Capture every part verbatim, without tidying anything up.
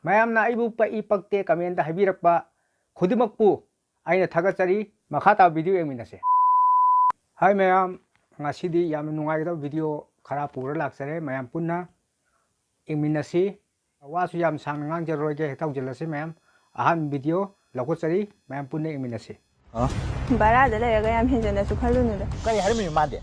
ꯃꯌꯥꯝꯅ ꯑꯩꯕꯨ ꯄꯛꯏ ꯄꯛꯇꯦ comment ꯍꯥꯏꯕꯤꯔꯛꯄ ꯈꯨꯗꯤꯡꯃꯛꯄꯨ ꯑꯩꯅ ꯊꯥꯒꯠꯆꯔꯤ꯫ ꯃꯈꯥ ꯇꯥꯕ video ꯌꯦꯡꯃꯤꯟꯅꯁꯦ꯫ Hi ꯃꯌꯥꯝ, ꯉꯁꯤꯗꯤ ꯌꯥꯝꯅ ꯅꯨꯡꯉꯥꯏꯒꯗꯕ video ꯈꯔ ꯄꯨꯔ ꯂꯥꯛꯆꯔꯦ, ꯃꯌꯥꯝ ꯄꯨꯟꯅ ꯌꯦꯡꯃꯤꯟꯅꯁꯤ꯫ ꯋꯥꯁꯨ ꯌꯥꯝ ꯁꯥꯡꯅ ꯉꯥꯡꯖꯔꯣꯏꯒꯦ, ꯍꯦꯛꯇ ꯍꯧꯖꯤꯜꯂꯁꯤ ꯃꯌꯥꯝ꯫ ꯑꯍꯥꯟꯕ video ꯂꯧꯈꯠꯆꯔꯤ, ꯃꯌꯥꯝ ꯄꯨꯟꯅ ꯌꯦꯡꯃꯤꯟꯅꯁꯤ꯫ ꯍꯥ? ꯚꯔꯥꯗ ꯂꯩꯔꯒ ꯌꯥꯝ ꯍꯦꯟꯖꯟꯅꯁꯨ ꯈꯜꯂꯨꯅꯨꯗ꯫ ꯀꯔꯤ ꯍꯥꯏꯔꯝꯃꯤꯕ ꯃꯥꯗꯤ?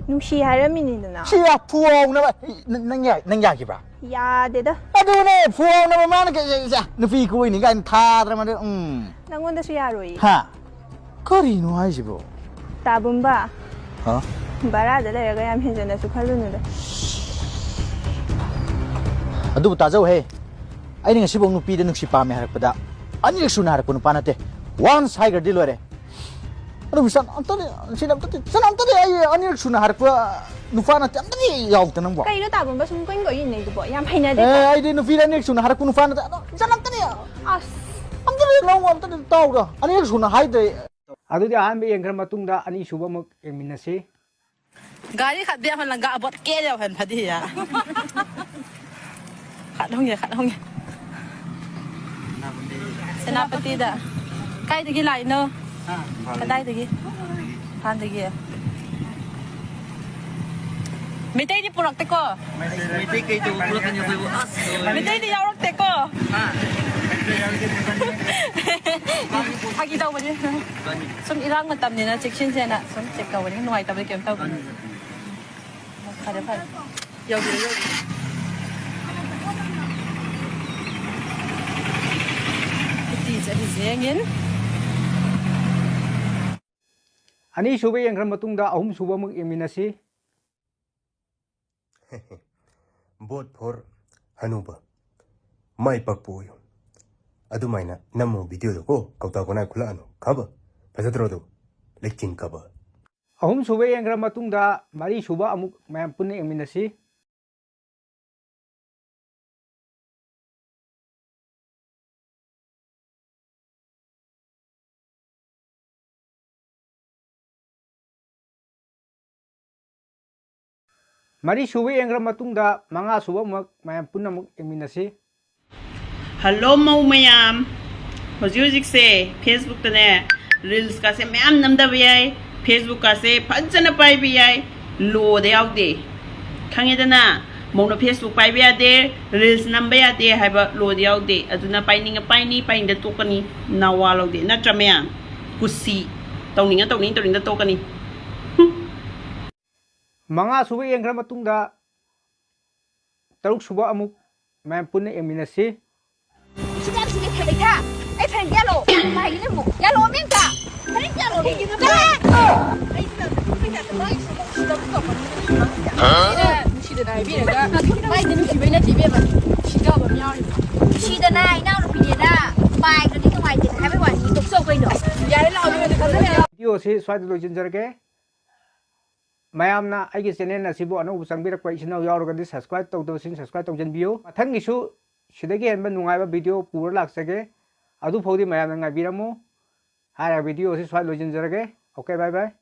ꯅꯨꯡꯁꯤ ꯍꯥꯏꯔꯝꯃꯤꯅꯤꯗꯅ꯫ ꯁꯤ ꯌꯥ ꯐꯨꯍꯧꯅꯕ꯫ ꯅ-, ꯅꯪ ꯌꯥ-, ꯅꯪ ꯌꯥꯈꯤꯕ꯭ꯔꯥ? ꯌꯥꯗꯦꯗ꯫ ꯑꯗꯨꯅꯦ, ꯐꯨꯍꯧꯅꯕ ꯃꯥꯅ ꯀꯩ-, ꯀꯩ-, ꯀꯩ-, ꯅꯨꯄꯤ ꯀꯣꯏꯅꯤ ꯀꯥꯏꯅ ꯊꯥꯗ꯭ꯔ ꯃꯗꯨ, ꯎꯝ꯫ ꯅꯪꯉꯣꯟꯗꯁꯨ ꯌꯥꯔꯣꯏꯌꯦ꯫ ꯍꯥ? ꯀꯔꯤꯅꯣ ꯍꯥꯏꯁꯤꯕꯣ? ꯇꯥꯕꯨꯝꯕ꯫ ꯍꯥ? ꯚꯔꯥꯗ ꯂꯩꯔꯒ ꯌꯥꯝ ꯍꯦꯟꯖꯟꯅꯁꯨ ꯈꯜꯂꯨꯅꯨꯗ꯫ ꯑꯗꯨꯕꯨ ꯇꯥꯖꯧꯍꯦ, ꯑꯩꯅ ꯉꯁꯤꯐꯥꯎ ꯅꯨꯄꯤꯗ ꯅꯨꯡꯁꯤ ꯄꯥꯝꯃꯦ ꯍꯥꯏꯔꯛꯄꯗ ꯑꯅꯤꯔꯛ ꯁꯨꯅ ꯍꯥꯏꯔꯛꯄ ꯅꯨꯄꯥ ꯅꯠꯇꯦ꯫ Once ꯍꯥꯏꯈ꯭ꯔꯗꯤ ꯂꯣꯏꯔꯦ꯫ ꯑꯗꯨꯕꯨ ꯏꯆꯟ, ꯑꯝꯇꯗꯤ, ꯁꯤꯗ ꯑꯝꯇꯗꯤ, ꯏꯆꯟ, ꯑꯝꯇꯗꯤ ꯑꯩ ꯑꯅꯤꯔꯛ ꯁꯨꯅ ꯍꯥꯏꯔꯛꯄ ꯅꯨꯄꯥ ꯅꯠꯇꯦ, ꯑꯝꯇꯗꯤ ꯌꯥꯎꯗꯦ ꯅꯪꯕꯣ꯫ ꯀꯩꯅꯣ ꯇꯥꯕꯨꯝꯕ ꯁꯨꯝ ꯀꯣꯏꯟ ꯀꯣꯏ ꯏꯟꯅꯩꯗꯨꯕꯣ? ꯌꯥꯝ ꯍꯩꯅꯗꯦ꯫ ꯑꯦ, ꯑꯩꯗꯤ ꯅꯨꯄꯤꯗ ꯑꯅꯤꯔꯛ ꯁꯨꯅ ꯍꯥꯏꯔꯛꯄ ꯅꯨꯄꯥ ꯅꯠꯇꯦ꯫ ꯑꯗꯣ ꯏꯆꯟ, ꯑꯝꯇꯗꯤ, ꯑꯁ꯫ ꯑꯝꯇꯗꯤ ꯅꯪꯕꯨ ꯑꯝꯇꯗꯤ ꯇꯥꯎꯗ꯫ ꯑꯅꯤꯔꯛ ꯁꯨꯅ ꯍꯥꯏꯗ꯭ꯔꯦ꯫ ꯑꯗꯨꯗꯤ ꯑꯍꯥꯟꯕ ꯌꯦꯡꯈ꯭ꯔ ꯃꯇꯨꯡꯗ ꯑꯅꯤꯁꯨꯕ ꯑꯃꯨꯛ ꯌꯦꯡꯃꯤꯟꯅꯁꯤ꯫ ꯒꯥꯔꯤ ꯈꯠꯕꯤ ꯑꯃ ꯂꯪꯒꯥ ꯑꯕꯣꯠ ꯀꯦ ꯌꯥꯎꯍꯟ ꯐꯗꯤ ꯌꯥ꯫ ꯈꯠꯍꯣꯡꯒꯦ, ꯈꯠꯍꯣꯡꯒꯦ꯫ ꯁꯦꯅꯥꯄꯇꯤꯗ꯫ ꯀꯥꯏꯗꯒꯤ ꯂꯥꯛꯏꯅꯣ? ꯍꯥ? ꯀꯗꯥꯏꯗꯒꯤ? ꯏꯝꯐꯥꯜꯗꯒꯤ꯫ ꯃꯩꯇꯩꯗꯤ ꯄꯨꯔꯛꯇꯦꯀꯣ? ꯃꯩꯇꯩ ꯀꯩ ꯇꯧꯕ ꯄꯨꯔꯛꯀꯅꯤ ꯑꯩꯈꯣꯏꯕꯨ? ꯑꯁ, ꯂꯣꯏꯔꯦ꯫ ꯃꯩꯇꯩꯗꯤ ꯌꯥꯎꯔꯛꯇꯦꯀꯣ? ꯍꯥ? ꯐꯥꯒꯤ ꯇꯧꯕꯅꯤ꯫ ꯁꯨꯝ ꯏꯔꯥꯡ ꯃꯇꯝꯅꯤꯅ ꯆꯦꯛꯁꯤꯟꯁꯦꯅ ꯁꯨꯝ check ꯇꯧꯕꯅꯤ꯫ ꯅꯨꯡꯉꯥꯏꯇꯕꯗꯤ ꯀꯩꯝ ꯇꯧꯗꯦ꯫ ꯐꯔꯦ, ꯐꯔꯦ꯫ ꯌꯧꯕꯤꯔꯣ, ꯌꯧꯕꯤꯔꯣ꯫ ꯎꯇꯤ ꯆꯠꯂꯤꯁꯦ ꯌꯦꯡꯉꯤꯟ꯫ ꯑꯅꯤꯁꯨꯕ ꯌꯦꯡꯈ꯭ꯔ ꯃꯇꯨꯡꯗ ꯑꯍꯨꯝꯁꯨꯕ ꯑꯃꯨꯛ ꯌꯦꯡꯃꯤꯟꯅꯁꯤ꯫ Vote for ꯍꯅꯨꯕ꯫ ꯃꯥꯏ ꯄꯥꯛꯄ ꯑꯣꯏꯌꯨ꯫ ꯑꯗꯨꯃꯥꯏꯅ ꯅꯝꯃꯨ videoꯗꯣ ꯀꯣ, ꯀꯧꯇꯥ ꯀꯣꯅꯥꯏ ꯈꯨꯜꯂꯛꯑꯅꯨ꯫ ꯈꯪꯉꯕ? ꯐꯖꯗ꯭ꯔꯣ ꯑꯗꯨ? ꯂꯩꯆꯤꯡ ꯀꯕ꯫ ꯑꯍꯨꯝꯁꯨꯕ ꯌꯦꯡꯈ꯭ꯔ ꯃꯇꯨꯡꯗ ꯃꯔꯤꯁꯨꯕ ꯑꯃꯨꯛ ꯃꯌꯥꯝ ꯄꯨꯟꯅ ꯌꯦꯡꯃꯤꯟꯅꯁꯤ꯫ ꯃꯔꯤꯁꯨꯕ ꯌꯦꯡꯈ꯭ꯔ ꯃꯇꯨꯡꯗ ꯃꯉꯥꯁꯨꯕ ꯑꯃꯨꯛ ꯃꯌꯥꯝ ꯄꯨꯟꯅ ꯑꯃꯨꯛ ꯌꯦꯡꯃꯤꯟꯅꯁꯤ꯫ ꯍꯜꯂꯣ ꯃꯧ ꯃꯌꯥꯝ, ꯍꯧꯖꯤꯛ ꯍꯧꯖꯤꯛꯁꯦ ꯐꯦꯁꯕꯨꯛꯇꯅꯦ ꯔꯤꯜꯁꯀꯥꯁꯦ ꯃꯌꯥꯝ ꯅꯝꯗꯕ ꯌꯥꯏ, ꯐꯦꯁꯕꯨꯛꯀꯥꯁꯦ ꯐꯖꯅ ꯄꯥꯏꯕ ꯌꯥꯏ, ꯂꯣꯗ ꯌꯥꯎꯗꯦ꯫ ꯈꯪꯉꯦꯗꯅ, ꯃꯧꯅ ꯐꯦꯁꯕꯨꯛ ꯄꯥꯏꯕ ꯌꯥꯗꯦ, ꯔꯤꯜꯁ ꯅꯝꯕ ꯌꯥꯗꯦ ꯍꯥꯏꯕ ꯂꯣꯗ ꯌꯥꯎꯗꯦ꯫ ꯑꯗꯨꯅ ꯄꯥꯏꯅꯤꯡꯉ ꯄꯥꯏꯅꯤ, ꯄꯥꯏꯅꯤꯡꯗ ꯇꯣꯛꯀꯅꯤ, ꯅꯋꯥ ꯂꯧꯗꯦ꯫ ꯅꯠꯇ꯭ꯔ ꯃꯌꯥꯝ? ꯀꯨꯁꯤ꯫ ꯇꯧꯅꯤꯡꯉ ꯇꯧꯅꯤꯡ, ꯇꯧꯅꯤꯡꯗ ꯇꯣꯛꯀꯅꯤ꯫ ꯃꯉꯥ ꯁꯨꯕ ꯌꯦꯡꯈ꯭ꯔ ꯃꯇꯨꯡꯗ ꯇꯔꯨꯛ ꯁꯨꯕ ꯑꯃꯨꯛ ꯃꯌꯥꯝ ꯄꯨꯟꯅ ꯌꯦꯡꯃꯤꯟꯅꯁꯤ꯫ ꯁꯤꯗ ꯌꯥꯝ ꯁꯤꯗ ꯊꯦꯡꯅꯩ ꯊꯥ꯫ ꯑꯩ ꯐ꯭ꯔꯦꯟ ꯌꯥꯜꯂꯣ꯫ ꯃꯥꯒꯤꯅ ꯑꯃꯨꯛ ꯌꯥꯜꯂꯣ ꯑꯃꯦꯝꯇ꯫ ꯐ꯭ꯔꯦꯟ ꯌꯥꯜꯂꯣ꯫ ꯆꯠꯂꯣ꯫ ꯁꯤꯗ ꯅꯨꯡꯁꯤꯗꯅ ꯍꯥꯏꯕꯤꯔꯒ ꯃꯥꯏꯗꯤ ꯅꯨꯡꯁꯤꯕꯩ ꯅꯠꯇꯦ ꯏꯕꯦꯝꯃ꯫ ꯁꯤꯗꯕ ꯑꯃ ꯌꯥꯎꯔꯤꯕ꯫ ꯅꯨꯡꯁꯤꯗꯅ ꯏꯅꯥꯎꯅꯨꯄꯤꯅꯦꯅ ꯄꯥꯏꯗ꯭ꯔꯗꯤ ꯅꯨꯡꯉꯥꯏꯇꯦꯅ ꯍꯥꯏꯕꯩ ꯋꯥꯅꯤ꯫ ꯇꯣꯛꯆꯧ ꯀꯩꯅꯣ꯫ ꯌꯥꯔꯦ ꯂꯥꯛꯑꯣ ꯅꯣꯏ ꯊꯥꯖꯔꯦ꯫ ꯚꯤꯗꯤꯑꯣꯁꯤ ꯁ꯭ꯋꯥꯏꯗ ꯂꯣꯏꯁꯤꯟꯖꯔꯒꯦ꯫ ꯃꯌꯥꯝꯅ ꯑꯩꯒꯤ ꯆꯦꯅꯦꯜ ꯑꯁꯤꯕꯨ ꯑꯅꯧꯕ ꯆꯪꯕꯤꯔꯛꯄ ꯏꯆꯤꯟ ꯏꯅꯥꯎ ꯌꯥꯎꯔꯒꯗꯤ subscribe ꯇꯧꯗꯕꯁꯤꯡ subscribe ꯇꯧꯁꯤꯟꯕꯤꯌꯨ꯫ ꯃꯊꯪꯒꯤꯁꯨ ꯁꯤꯗꯒꯤ ꯍꯦꯟꯕ ꯅꯨꯡꯉꯥꯏꯕ ꯚꯤꯗꯤꯑꯣ ꯄꯨꯔ ꯂꯥꯛꯆꯒꯦ꯫ ꯑꯗꯨꯐꯥꯎꯗꯤ ꯃꯌꯥꯝꯅ ꯉꯥꯏꯕꯤꯔꯝꯃꯨ꯫ ꯍꯥꯏꯔꯒ ꯚꯤꯗꯤꯑꯣ ꯑꯁꯤ ꯁ꯭ꯋꯥꯏ ꯂꯣꯏꯁꯤꯟꯖꯔꯒꯦ꯫ Okay, bye bye꯫